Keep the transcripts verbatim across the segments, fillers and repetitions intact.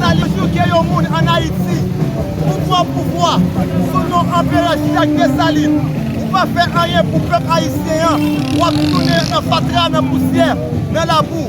Desalin, jou ke yon moun ann Ayiti, pouvwa, pouvwa, sou non Anperè Jacques Dessalines, ou pa fè anyen pou pèp ayisyen an, w ap tounen nan fatra, nan pousyè, nan labou.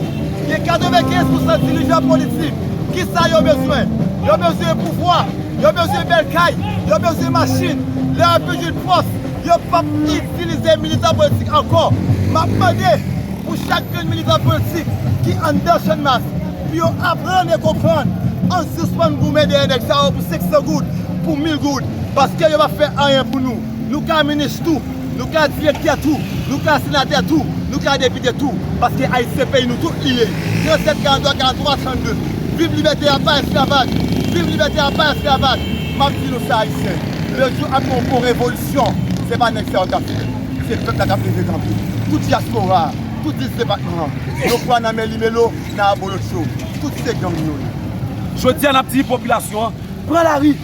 Gen katrevenkenz pousan dirijan politik, kisa yo bezwen? Yo bezwen pouvwa, yo bezwen bèl kay, yo bezwen machin. Lè y ap jwenn pòs, yo p ap itilize militan politik ankò. M ap mande pou chak grenn militan politik ki anndan Channmas, pou yo aprann e konprann, ann sispann goumen dèyè nèg sa yo pou senk san goud, pou mil goud, paske yo p ap fè anyen pou nou. Nou ka minis tou, nou ka direktè tou, nou ka senatè tou, nou ka depite tou, paske Ayiti se peyi nou tout li ye. Trannsèt, karanntwa, karanntwa, trannde. Viv libète a, pa esklavaj! Viv libète a, pa esklavaj! M ap di nou sa, Ayisyen, lè jou ap gen yon bon revolisyon, se pa nèg sa yo k ap fè l. Se pèp la k ap leve kanpe. Tout dyaspora, tout dis depatman an, yo pran nan men Limelo, nan abolotcho. Tout se gang yo ye. Jodi a, n ap di popilasyon an, pran lari,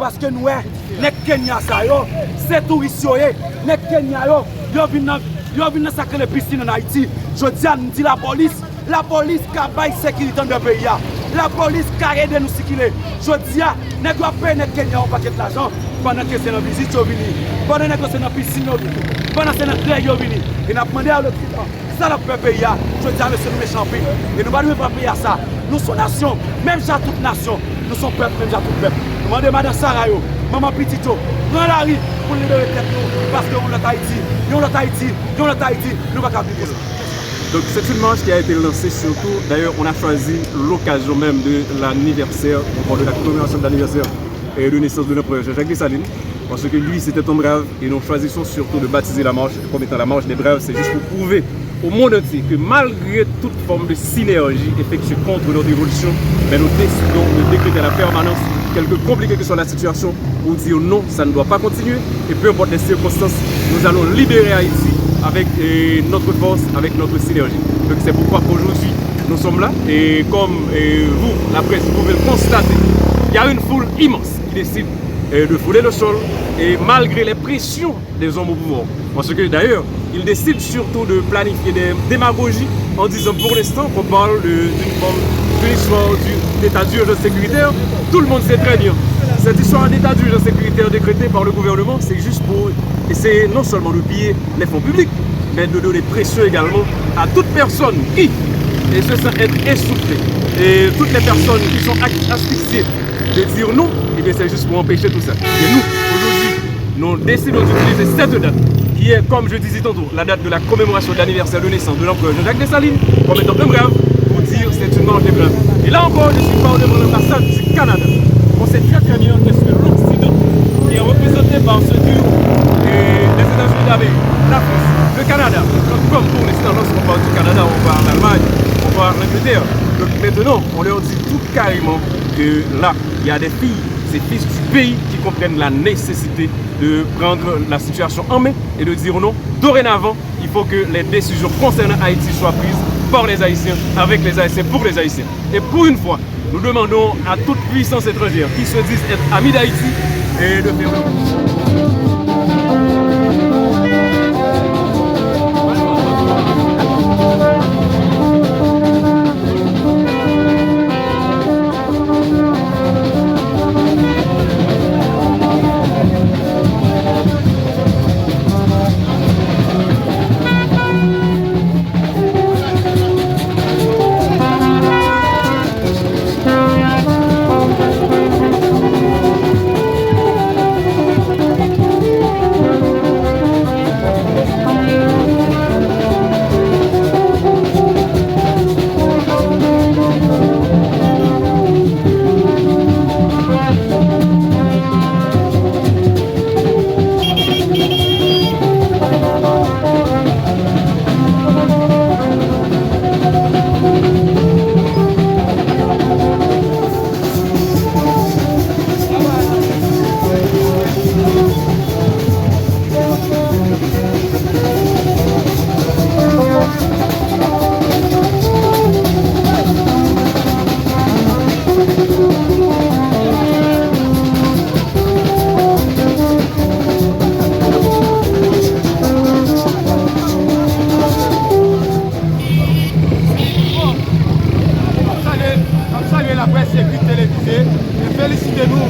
paske nou wè nèg Kenya sa yo, se touris yo ye. Nèg Kenya yo, yo vin nan, yo vin nan sa k rele pisin ann Ayiti. Jodi a, n di lapolis, lapolis ka bay sekirite anndan peyi a. Lapolis ka ede nou sikile. Jodi a, nèg yo ap peye nèg Kenya yon pakèt lajan, pandan ke se nan vizit yo vini, pandan nèg yo se nan pisin yo vini, pandan se nan drèg yo vini. E n ap mande a Loksidan, sa n ap fè peyi a? Jodi a, mesye, nou mechan anpil. E nou pa dwe pran peyi a sa. Nou se yon nasyon, menm jan ak tout nasyon. Nou se yon pèp, menm jan ak tout pèp. Nou mande madan Sara yo, manman pitit yo, pran lari pou n libere tèt nou. Paske yon lòt Ayiti, yon lòt Ayiti, yon lòt Ayiti, nou pa ka viv konsa. Donc, c'est une marche qui a été lancée surtout. D'ailleurs, on a choisi l'occasion même de l'anniversaire, ou de la commémoration de l'anniversaire, euh, de naissance de l'empereur Jean-Jacques Dessalines, parce que lui, c'était un brave, et nous choisissons surtout de baptiser la marche comme étant la marche des braves. C'est juste pour prouver au monde entier que malgré toute forme de synergie effectuée contre notre révolution, ben, nous décidons de décréter à la permanence, quelque compliquée que soit la situation, pour dire non, ça ne doit pas continuer, et peu importe les circonstances, nous allons libérer Haïti avec, euh, notre force, avec notre synergie. Donc c'est pourquoi aujourd'hui, nous sommes là, et comme, euh, vous, la presse, vous pouvez le constater, il y a une foule immense qui décide, euh, de fouler le sol, et malgré les pressions des hommes au pouvoir. Parce que d'ailleurs, ils décident surtout de planifier des démagogies en disant pour l'instant qu'on parle de, d'une forme, d'une histoire du, d'état d'urgence sécuritaire. Tout le monde sait très bien, cette histoire d'état d'urgence sécuritaire décrété par le gouvernement, c'est juste pour essayer non seulement de piller les fonds publics, mais de donner pression également à toute personne qui, et se sent être essoufflée, et toutes les personnes qui sont asphyxiées, de dire non, eh bien, c'est juste pour empêcher tout ça. Et nous, aujourd'hui, nous décidons d'utiliser cette date, qui est, comme je disais tantôt, la date de la commémoration de l'anniversaire de naissance de l'empereur Jean-Jacques Dessalines, comme étant un brave, pour dire c'est une marche des braves. Et là encore, je suis pas devant l'ambassade du Canada. On sait très très bien qu'est-ce que l'Occident, qui est représenté par ce duo, et les États-Unis d'Amérique, la France, le Canada, comme pour l'instant, lorsqu'on parle du Canada, on voit l'Allemagne, on voit l'Angleterre. Donc maintenant, on leur dit tout carrément que là, il y a des filles et fils du pays qui comprennent la nécessité de prendre la situation en main et de dire non. Dorénavant, il faut que les décisions concernant Haïti soient prises par les Haïtiens, avec les Haïtiens, pour les Haïtiens. Et pour une fois, nous demandons à toute puissance étrangère qui se disent être amis d'Haïti et de faire le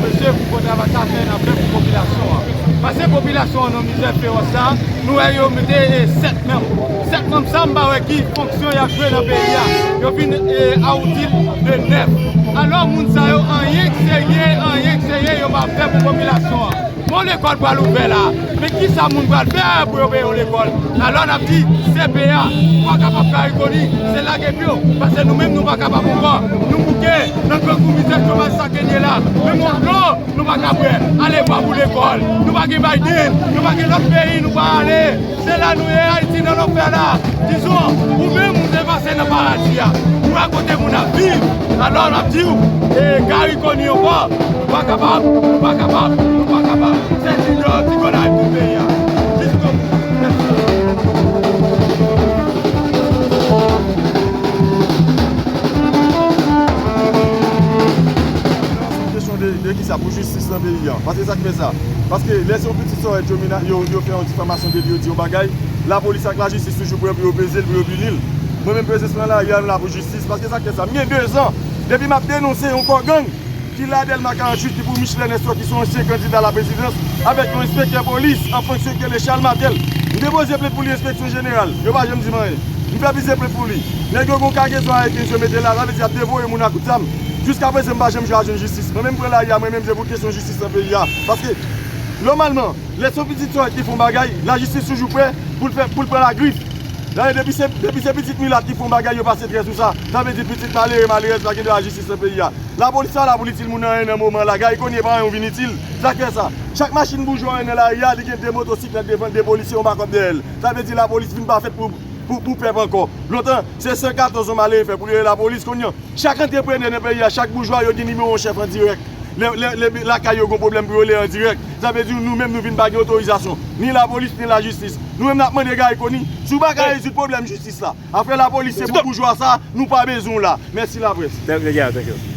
Mesye, pou bon travay sa fè n ap fè pou popilasyon an. Pase popilasyon an nan mizè fewòs sa, nou wè yo mete e sèt manm. Sèt manm sa, m pa wè ki fonksyon y ap jwe nan peyi a. Yo vin e, a outil de nèf. Alò, moun sa yo, anyen k serye, anyen k serye, yo pa fè pou popilasyon an. Bon, lekòl pral ouvè la. Men kisa moun pral fè pou yo peye yon lekòl? Alò, n ap di, C P A, ou pa kapab Garry Conille, se lage pye w. Pase nou menm, nou pa kapab ankò. Nou bouke nan grangou mizè chomaj sa ke n ye la. Menm yon dlo, nou pa ka bwè. Ale bwa pou lekòl. Nou pa gen Biden, nou pa gen lòt peyi, nou pa ale. Se la nou ye, Ayiti nan lanfè la. Dizon, ou menm ou te pase nan paradi a. Ou wè kote moun ap viv. Alò, n ap di w, e Garry Conille ankò, nou pa kapab, nou pa kapab, nou pa kapab. Se ti dlo, ti konay pou peyi a. Jiskobout. Mèsi. Kesyon de, de kisa? Pou jistis nan peyi a. Paske sa k fè sa. Paske lè se yon pitit sòrèt yo mena-, yo, yo fè yon difamasyon de li, yo di yon bagay, lapolis ak lajistis toujou prè pou yo peze l, pou yo pini l. Mwen menm prezans mwen nan lari a, m la pou jistis. Paske sa k fè sa. M gen dezan depi m ap denonse yon kò gang ki la Dèlma karanntuit, ki pou Michelet Nestor, ki se yon ansyen kandida laprezidans, avèk yon enspektè polis an fonksyon ki rele Charles Martel. M depoze plent pou li enspeksyon jeneral. Yo pa janm di m anyen. M fè plizyè plent pou li. Nèg yo gon kagezon avèk li, yo mete la, sa vle di y ap devoye moun ak kout zam. Jiskaprezan, m pa janm jwenn jwenn jistis. Mwen menm pran lari a, mwen menm se pou kesyon jistis nan peyi a. Paske, nòmalman, lè se yon pitit sòrèt ki fè yon bagay, lajistis toujou prè pou l fè, pou l pran lagrif. Dayè, depi se, depi se pitit milat ki fè yon bagay, yo pase trè sou sa. Sa vle di pitit malere, malerèz pa gen dwa jistis nan peyi a. Lapolis pa la pou l itil moun anyen nan moman la. Garry Conille pa anyen ou vin itil. Sa k fè sa. Chak machin boujwa wè nan lari a, li gen de motosiklèt devan, de polisye, yon bakòp dèyè l. Sa vle di lapolis vin pa fèt pou, pou, pou pèp ankò. Lontan, se san katòz yon malere fè pou l rele lapolis. Kounye a, chak antreprenè nan peyi a, chak boujwa, yo gen nimewo yon chèf an dirèk. Lè, lè, lè lakay yo gon pwoblèm pou yo rele an dirèk. Sa vle di nou menm nou vin pa gen otorizasyon. Ni lapolis, ni lajistis. Nou menm n ap mande Garry Conille, si w pa ka rezoud pwoblèm jistis la, afè lapolis se pou boujwa sa, nou pa bezwen w la. Mèsi laprès. Thank you, yeah, thank you.